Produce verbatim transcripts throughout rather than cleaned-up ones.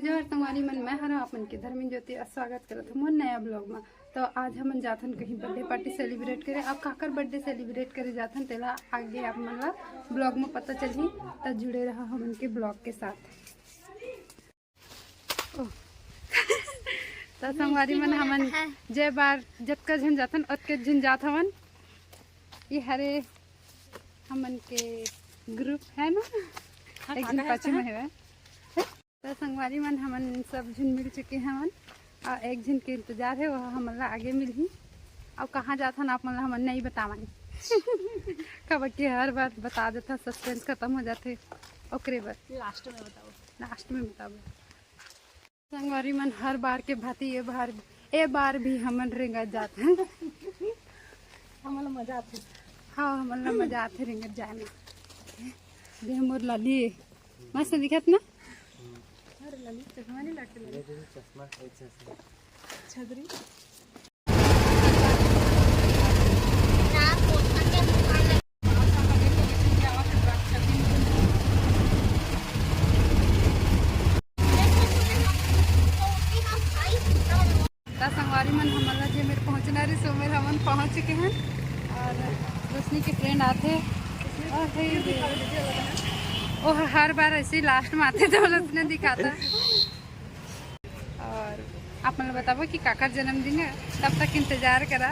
जोहार संगवारी मन, मैं हरव आप मन के धर्मेन ज्योति, अउ स्वागत करत हूँ मोर नया ब्लॉग में। तो आज हमन जाथन कहीं बर्थडे पार्टी सेलिब्रेट करे। अब काकर बर्थडे सेलिब्रेट करे जाथन, तेला आगे आप मन ला ब्लॉग में पता चलही, त जुड़े रहा हमन के ब्लॉग के साथ। ओह। त संगवारी मन, हमन जे बार जतका झन जाथन, ओतके झन जात हवन। ये हरे हमन के ग्रुप है ना, हाँ, एक झन पाछू में हवे। त संगवारी मन, हमन सब झन मिल चुके हवन, अउ एक झन के इंतजार है, वह हमन ला आगे मिलही। अउ कहाँ जाथन आप मन ला हमन नहीं बतावन, काबर कि हर बार बता देथन, सस्पेंस खत्म हो जाथे, ओकरे बर लास्ट में बताबो। लास्ट में बताबो। संगवारी मन, हर बार के भांति ये बार, ए बार भी हमन रेंगत जात हन। हमन ला मजा आथे। हाँ, हमन ला मजा आथे रेंगत जाए में। दे मोर लाली, मस्त दिखत ना? अरे लाली, चश्मा नहीं लगते लाली। चश्मा, एक चश्मा। छतरी। त संगवारी मन, हमन ला जे मेर पहुँचना रहिस, ओ मेर हमन पहुँच चुके हन। अउ रोशनी के फ्रेंड आथे, अउ हे दे, ओह हर बार ऐसे ही लास्ट में आथे, तो रोशनी दिखाता। अउ आप मन ला बताबो कि काकर जन्मदिन है, तब तक इंतजार करा।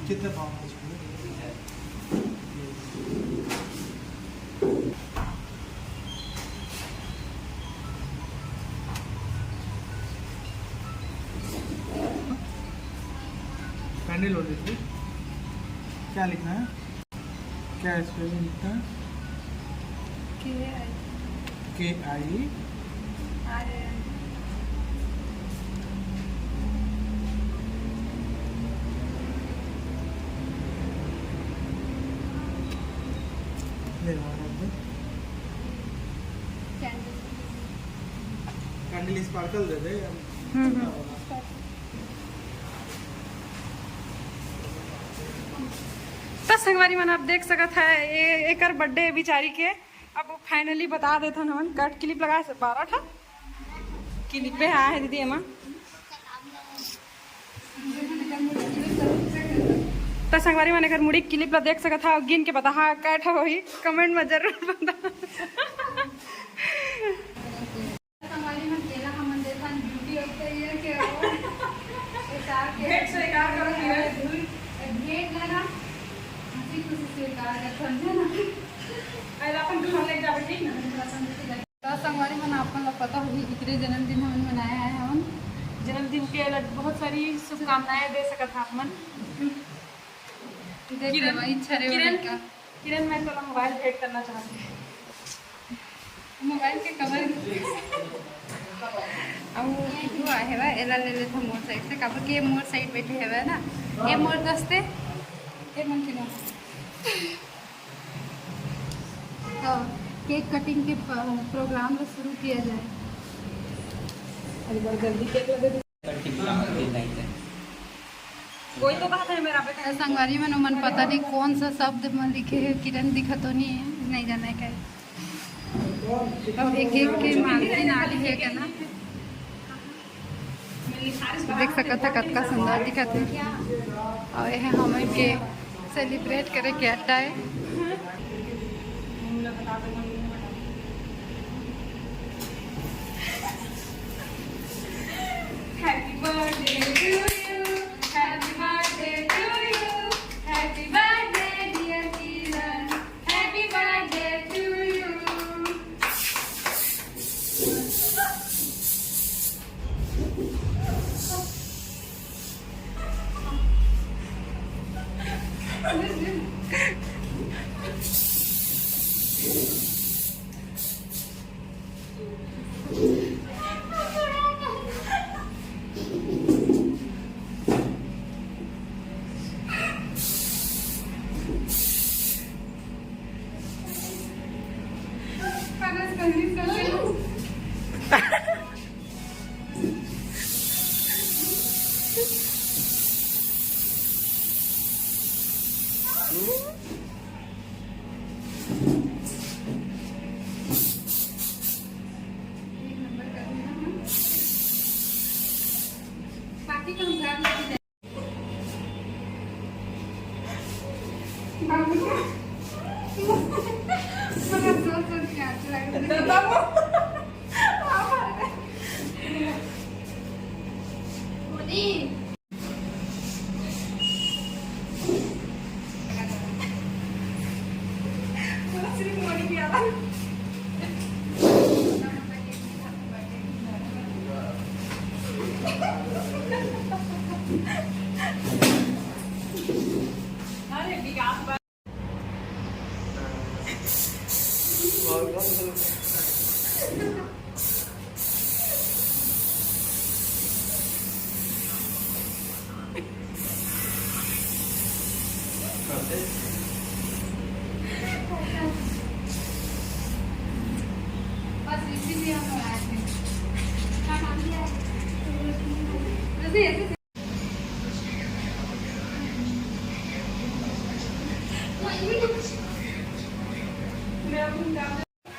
कितने पाउंड का चॉकलेट? कैंडल होल्डर पे क्या लिखना है? क्या है इस पे लिखना है? के आई। के आई। आर ए आई। ले, और अब दे। कैंडल। कैंडल स्पार्कल दे दे। हम्म, हम्म। त संगवारी मन, आप देख सकत है, ए-, एकर बर्थडे बिचारी के। अब फाइनली बता देथन हमन, कट क्लिप लगा से बारह ठा क्लिप पे आए है दीदी एमा। त संगवारी मन, एकर मुड़ी क्लिप ला देख सकत हा, गिन के बता, हाँ, कै ठा होही, कमेंट में जरूर बता। संगवारी मन, केला हमन देखन beauty of the year के हो। एकर के भेंट स्वीकार करो, किरण। भेंट ला ना हंसी खुशी स्वीकार करथन, है ना? अरे अपन दूल्हा लेके जाबे, ठीक ना? त संगवारी मन, आप मन ला पता होही, एकरे जन्मदिन हमन मनाए आए हवन। जन्मदिन के अलग बहुत सारी शुभकामनाएं दे सकत हा आप मन। देख किरण, ले, वही छरे किरण, वाला का। किरण, मैं तोला मोबाइल भेंट करना चाहती हूँ। मोबाइल के कवर। अब वो आए हवे, एला ले लेथन मोर साइड से, काबर के मोर साइड बैठे हवे ना, ये मोर दोस्त है, ये मन के ना। तो केक कटिंग के प-, प्रोग्राम ला शुरू किया जाए। अरे बड़ जल्दी केक लगे। कोई तो बात है मेरा बेटा। ए संगवारी मन, ओमन पता नहीं कौन सा शब्द में लिखे है, किरण दिखा तो नहीं है, नहीं जाना है क्या। अब एक एक के मालकिन आ रही है क्या ना। देख सकत है कतका सुंदर दिखत है। और ये हमन के सेलिब्रेट करे के अड्डा है। Happy birthday to you, happy birthday to you, happy birthday dear Kiran, happy birthday to you.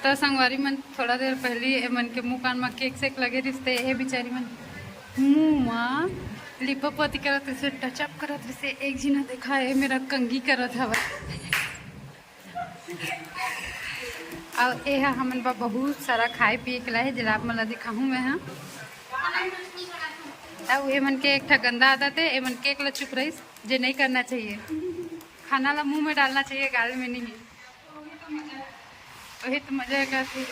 त संगवारी मन, थोड़ा देर पहली ए मन के मुंह कान म केक सेक लगे रिहिस, ते ए बिचारी मन मुंह म लिपा पोती करत रिहिस, टचअप करत रिहिस। एक झिन ह देखा, ए मेरा कंघी करत हवय। अउ ए ह हमन बर बहुत सारा खाए पिए के लाए हे, जेला आप मन ला दिखाहूं मैं ह। अउ ए मन के एक ठा गंदा आदत हे, ए मन केक ला चुप रहिस, जे नहीं करना चाहिए। खाना ला मुंह में डालना चाहिए, गाल में नहीं। वही तो मजा है, काफी।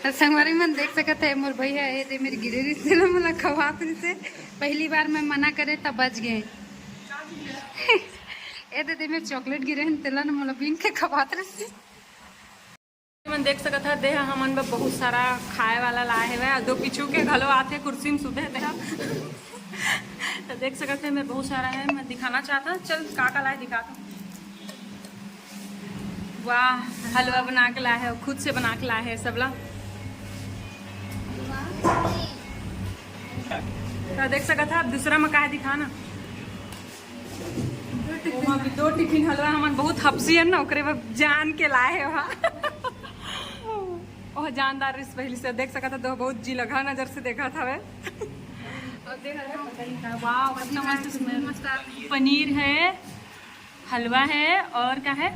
त संगवारी मन देख सकत हे, मोर भैया ए दे मेर गिरे रिहिस, तेला मोला खवात रिहिस। पहली बार मैं मना करे, तब बच गए। ए दे दे मेर चॉकलेट गिरे हन, तेला न मोला बीन के खवात रिहिस। मन देख सकत ह, दे ह हमन बर बहुत सारा खाए वाला लाए हवय, अउ दो पीछू के घलो आथे, कुर्सी में सुते दे ह। त देख सकत हे, मैं बहुत सारा है, मैं दिखाना चाहता हूं। चल, का का लाए दिखाता हूं। वाह, हलवा बना के लाए है, खुद से बना के लाए है सबला। त देख सकत ह, अब दूसरा में का है दिखाना। ओमा भी दो टिफिन हलवा हमन बहुत हपसी हन ना, ओकरे बर जान के लाए हे ओहा। ओह जानदार रिहिस पहिली से, देख सकत ह, दो बहुत जी लगा नजर से देखत हवे। वाह, कितना मस्त smell। पनीर है, हलवा है और का है?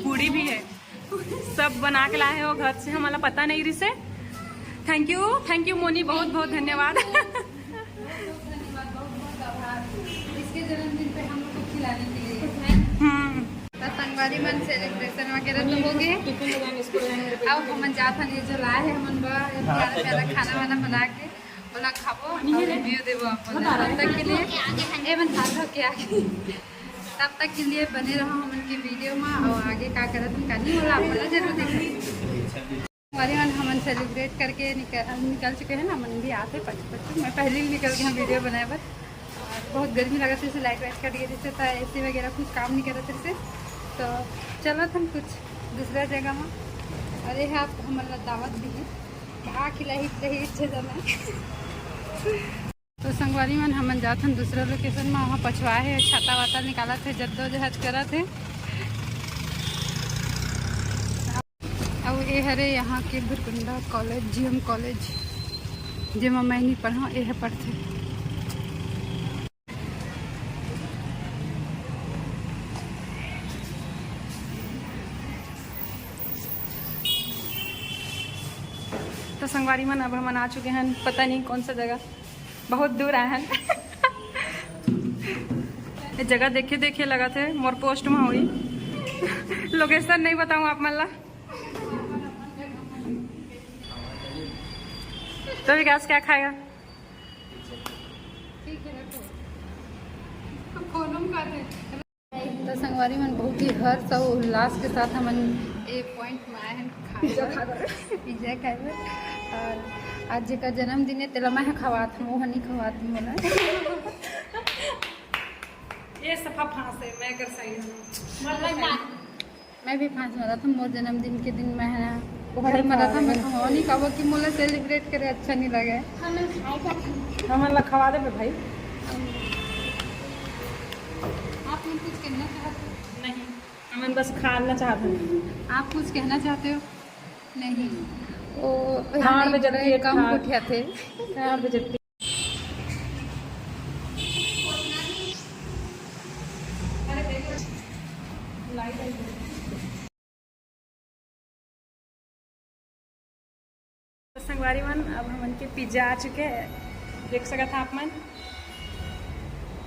पूड़ी भी है। सब बना के लाए हो घर से, हमला पता नहीं रिहिसे। Thank you, thank you Moni, बहुत बहुत धन्यवाद। बहुत बहुत धन्यवाद, बहुत बहुत आभार इसके जन्मदिन पे हम लोग को खिलाने के लिए। हम्म। त संगवारी मन celebration वगैरह तो हो गए। अब हमन जात हन, ये जो लाए हैं हमन बर प्यारा प्यारा खाना वाना बना के, ओला खाबो और review देबो आप मन ला। तब तक के लिए ए मन हाथ धो के आगे। तब तक के लिए बने रहो हमन के video में, और आगे का करत हन का नहीं, ओला आप मन ला जरूर दिखाई। हमारे मन हमन celebrate करके निकल, निकल चुके हैं ना, हमन भी आते पच पच। मैं पहले ही निकल गया video बनाए बर, और बहुत गर्मी लगा, जैसे light वाइट कट गई, जैसे तो AC वगैरह कुछ काम नहीं करत जैसे। तो चलो हम कुछ दूसरा जगह में, और ये है आप हमन ला दावत भी है, का खिलाही खिलाही इच्छे जाना। तो संगवारी मन, हमन जाथन दूसरा location में, वहाँ पछवा है, छाता वाता निकालत है, जद्दोजहद करत है। अउ ए हरे यहाँ के भुरकुंडा कॉलेज, जीएम कॉलेज, जेमा मैं नहीं पढ़ा, ए ह पढ़थे। तो संगवारी मन, अब हमन आ चुके हैं, पता नहीं कौन सा जगह। बहुत दूर आए हन। ये जगह देखे देखे लगत हे मोर post में होई। Location नहीं बताऊँ आप मन ला। तो विकास क्या खाएगा? ठीक है, रखो। फोन हम कर दे। तो संगवारी मन, बहुत ही हर्ष अउ उल्लास के साथ हमन ए point में आए हैं खाए बर, pizza खाए बर। और आज जेकर जन्मदिन है, तेला मैं खवात हूँ, वो नहीं खवात हूँ मोला। ये सफा फांस है, मैं कर सही हूँ। मैं भी फांस मारा था मोर जन्मदिन के दिन, मैं है ना, घर में रहा था, मैं खवाओ नहीं, काबर कि मोला celebrate करे अच्छा नहीं लगे। हमन ला खवा देबे भाई। आप मन कुछ के नहीं, हमन बस खाना चाहत हन। आप कुछ कहना चाहते हो? नहीं, वो ठाड़ में जब कम उठिया थे। ठाड़ में जब संगवारी मन, अब हमन के पिज्जा आ चुके हैं, देख सकत आप मन।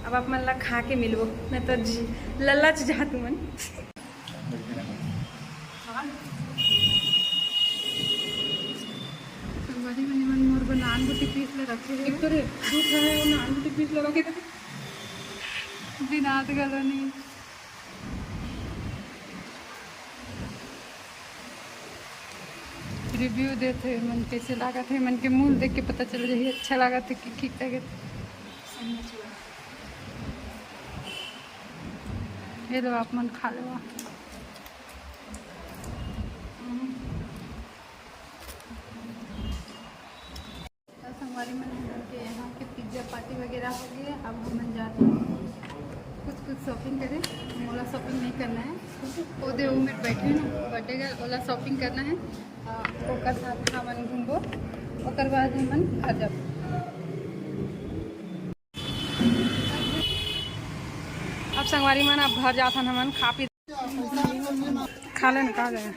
अब आप मन ला खा के मिलबो, मैं तो ललच जात मन। संगवारी मन, मन मोर बर नान गुटी पीस ले रखे हे। एक तो रे, दुख है, वो नान गुटी पीस ले रखे। दिनात गलो नहीं। रिव्यू देथे मन, कैसे लागत हे मन के मुंह देख के पता चल जाही, अच्छा लागत हे कि ठीक लागत। ये लो, आप मन खा लो। तो संगवारी मन, हमन के यहाँ के पिज्जा पार्टी वगैरह हो गए। अब हमन जाते हैं कुछ कुछ शॉपिंग करें। मोला शॉपिंग नहीं करना है, वो दे वो में बैठे ना बर्थडे गर्ल, ओला शॉपिंग करना है। आ, ओकर साथ हमन घूमबो, ओकर बाद हमन घर जाबो। अब संगवारी मन, अब घर जाथन हमन, खा पी खा लेन का जाए।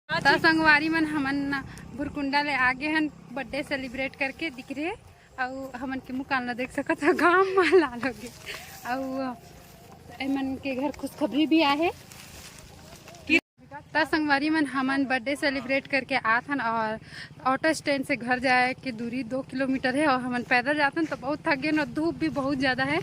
त संगवारी मन, हमन भुरकुंडा ले आगे हन बर्थडे सेलिब्रेट करके दिख रहे। अउ हमन के मुकान ला देख सकत हो, गांव मा लाल हो गे। अउ एमन के घर खुशखबरी भी आहे। त संगवारी मन, हमन बर्थडे सेलिब्रेट करके आत हन और ऑटो स्टैंड से घर जाए के दूरी दो किलोमीटर है और हमन पैदल जात हन, तो बहुत थक गए और धूप भी बहुत ज़्यादा है।